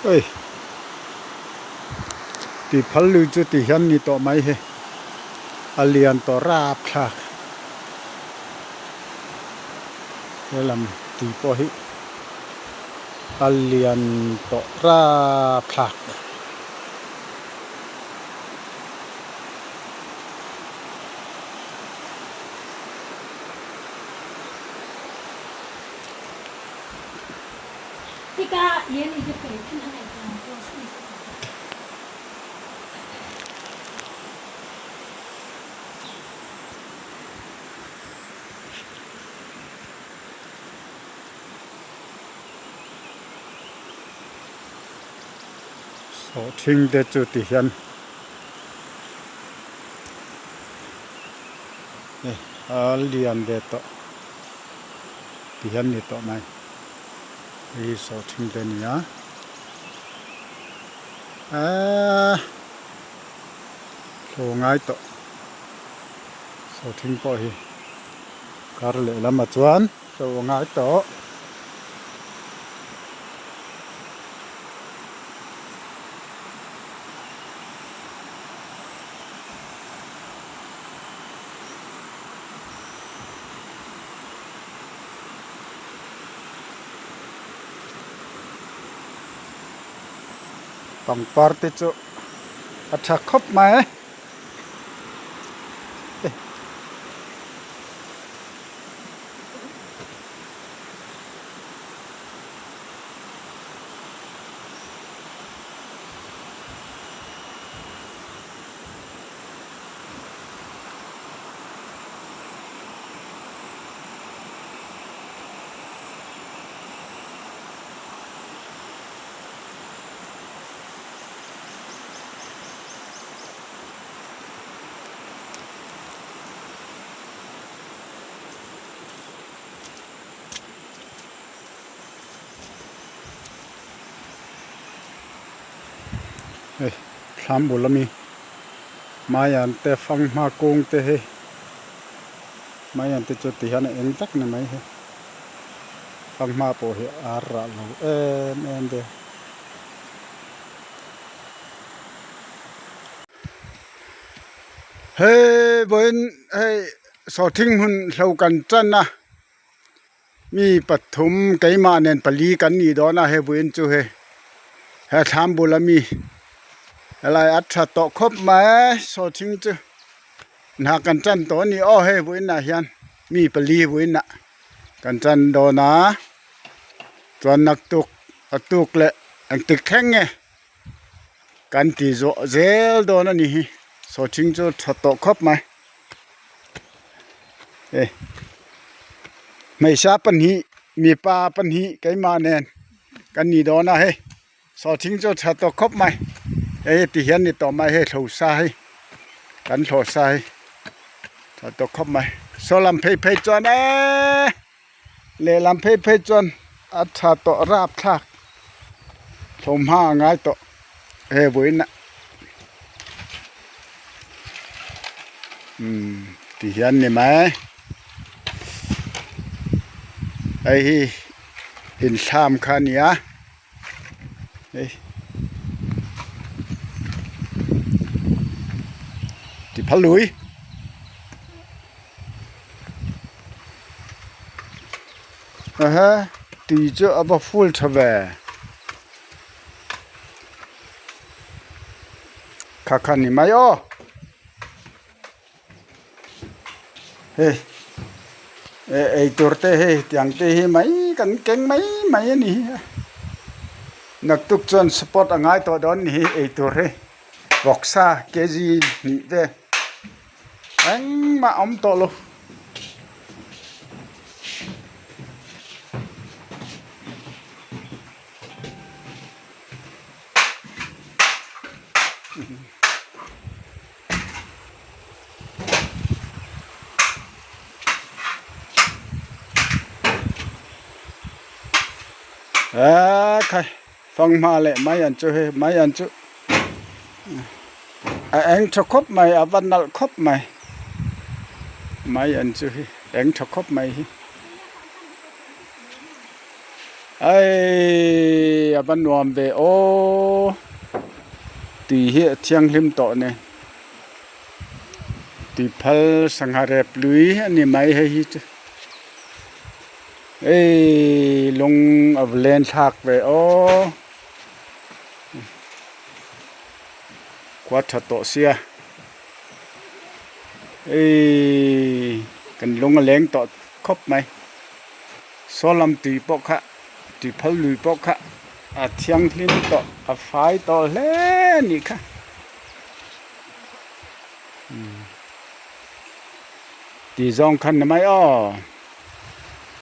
Oi tih phal lui chu ti hian ni tawh mai hi a lian tawh rap thlak helam tui pawh hi a lian tawh rap thlak. Sawhthing te chu ti hian a lian ve tawh ti hian ni tawh mai. Hei hi sawhthing te a ni a aaa thlaw ngai tawh sawhthing pawh hi kar lehlam ah chuan thlaw ngai tawh. Pangpar te chu a tha khawp mai. Hei thlam bul ami maian te fanghma kung te hi maian te chu ti hian a eng vek ni mai hi fanghma pawh hi a rah lo em em ve. Hei vawiin hei sawhthing hmun hlo kan tan a mi pathum keimah nen pali kan nih dawn a hei vawiin chu hei he thlam bul ami helai a tha tawh khawp mai sawhthing chu hna kan tan tawh a ni aw hei vawiin ah hian mi pali vawiin ah kan tan dawn a chuan naktuk a tuk leh engtik thleng nge. Kan ti zawh zel dawn a ni hi sawhthing chu tha tawh khawp mai e hmeichhia pahnih mipa pahnih keimah nen kan ni dawn a hei sawhthing chu tha tawh khawp mai hei ti hian ni tawh mai hei hlosa hi kan hlawhsa hi tha tawh khawp mai saw lam phei phei chuan eeee. Lehlam phei phei chuan a tha tawh rapthlak thawmhma a ngai tawh he vawiin ah umm ti hian ni mai hei hi inthlam kha a ni a hei ti phal lui. Aha tui chu a va full tha ve kha kha ni mai aw hei ei tur te hei tiang te hi mai kan keng mai mai a ni hi naktuk chuan support a ngai tawh dawn ni hi ei tur hi vawksa kg hnih vel. Engmah a awm tawh lo. Eee khai fanghma leh mai an chu hei mai an chu. A eng tha khawp mai a va nalh khawp mai mai an chu hi eng tha khawp mai hi aii. a va nuam ve aw tui hi a thianghlim tawh a ni tui phal sangha rep lui a ni mai hei hi chu hei lung a va len thlak ve aw khua tha tawh sia hei kan lung a leng tawh khawp mai. Saw lam tui pawh kha tui phal lui pawh kha a thianghlim tawh a fai tawh hle a nih kha tih zawng khan ni mai aw.